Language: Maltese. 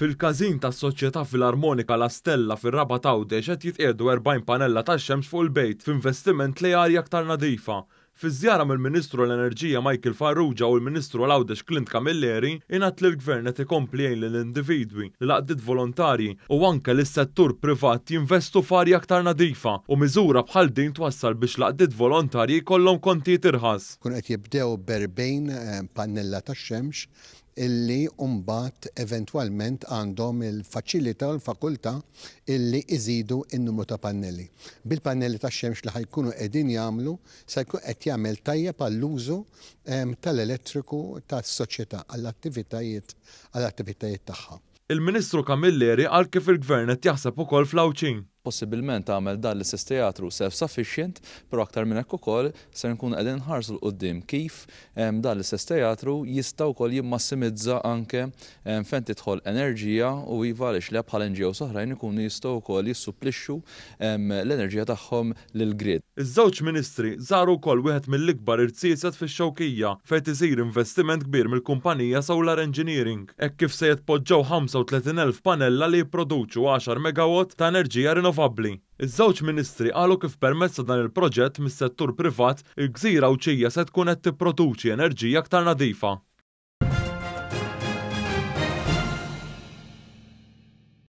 Fil-każin tas-Soċjetà Filarmonika La Stella fir-Rabat Għawdex qed jitqiegħdu 40 panella tax-xemx fuq il-bejt f'investiment lejn arja aktar nadifa. Fi żjara mill-Ministru għall-Enerġija Michael Farrugia u l-Ministru għal Għawdex Clint Camilleri ingħad li l-Gvern qed ikompli jgħin lill-individwi, lill-għaqdiet volontarji u anke lis-settur privat jinvestu f'arja aktar nadifa u miżura bħal din twassal biex l-għaqdiet volontarji jkollhom kontijiet irħas. Jkunu qed jibdew b'erbgħin pannella tax-xemx illi mbagħad eventwalment għandhom il-faċilità u l-fakultà illi iżidu n-numru ta' pannelli. Bil-pannelli tax-xemx li ħa jkunu qegħdin jagħmlu se jkun qed jagħmel tajjeb għall-użu tal-elettriku tas-soċjetà għall-attivitajiet għall-attivitajiet tagħha. Il-Ministru Camilleri qal kif il-Gvern qed jaħseb ukoll fl-Għawdxin. Possibilment tagħmel dan l-istess teatru self-sufficient, però aktar minn hekk ukoll ser nkunu qegħdin inħarsu 'l quddiem kif dan l-istess teatru jista' wkoll jimmassimizza anke fejn tidħol enerġija u iva għaliex le bħal NGOs oħrajn ikunu jistgħu wkoll jissupplixxu l-enerġija tagħhom lill-grid. Iż-żewġ Ministri żaru wkoll wieħed mill-ikbar irziezet fix-Xewkija fejn qed isir investiment kbir mill-kumpanija Solar Engineering hekk kif se jitpoġġew 35,000 panella li jipproduċu għaxar megawatt ta' enerġija rinnovabbli. Iż-żewġ Ministri qalu kif permezz ta' dan il-proġett mis-settur privat, il-gżira Għawdxija se tkun qed tipproduċi enerġija aktar nadifa.